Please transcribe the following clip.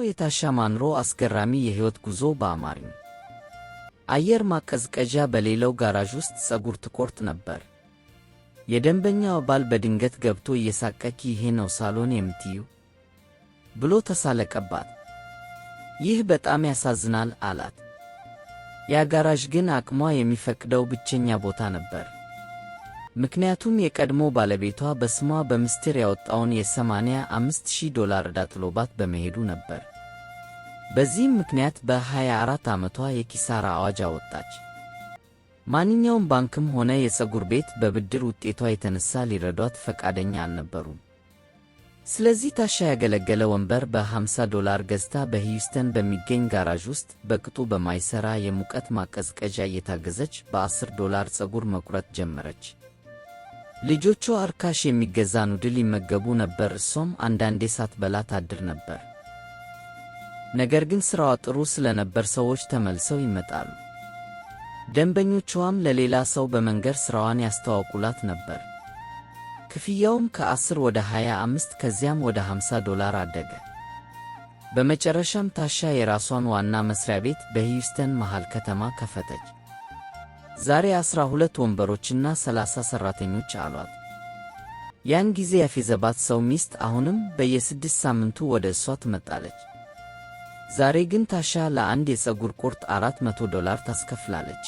የታሻ ማንሮ አስገራሚ የሕይወት ጉዞ በአማርኛ። አየር ማቀዝቀዣ በሌለው ጋራዥ ውስጥ ፀጉር ትቆርጥ ነበር። የደንበኛዋ ባል በድንገት ገብቶ እየሳቀች "ይሄ ነው ሳሎን የምትዩ?" ብሎ ተሳለቀባት። "ይህ በጣም ያሳዝናል" አላት። ያ ጋራዥ ግን አቅሟ የሚፈቅደው ብቸኛ ቦታ ነበር። ምክንያቱም የቀድሞ ባለቤቷ በስሟ በምስጢር ያወጣውን የ85,000 ዶላር ዕዳ ጥሎባት በመሄዱ ነበር። በዚህም ምክንያት በ24 ዓመቷ የኪሳራ አዋጅ አወጣች። ማንኛውም ባንክም ሆነ የፀጉር ቤት በብድር ውጤቷ የተነሳ ሊረዷት ፈቃደኛ አልነበሩም። ስለዚህ ታሻ ያገለገለ ወንበር በ50 ዶላር ገዝታ በሂውስተን በሚገኝ ጋራዥ ውስጥ በቅጡ በማይሠራ የሙቀት ማቀዝቀዣ እየታገዘች በ10 ዶላር ፀጉር መቁረጥ ጀመረች። ልጆቿ እርካሽ የሚገዛ noodle ይመገቡ ነበር፣ እሷም አንዳንዴ ሳትበላ ታድር ነበር። ነገር ግን ሥራዋ ጥሩ ስለነበር ሰዎች ተመልሰው ይመጣሉ። ደንበኞቿም ለሌላ ሰው በመንገር ሥራዋን ያስተዋውቁላት ነበር። ክፍያውም ከ10 ወደ 25፣ ከዚያም ወደ 50 ዶላር አደገ። በመጨረሻም ታሻ የራሷን ዋና መስሪያ ቤት በሂውስተን መሃል ከተማ ከፈተች። ዛሬ 12 ወንበሮችና 30 ሠራተኞች አሏት። ያን ጊዜ ያፌዘባት ሰው ሚስት አሁንም በየ6 ሳምንቱ ወደ እሷ ትመጣለች። ዛሬ ግን ታሻ ለአንድ የፀጉር ቁርጥ 400 ዶላር ታስከፍላለች።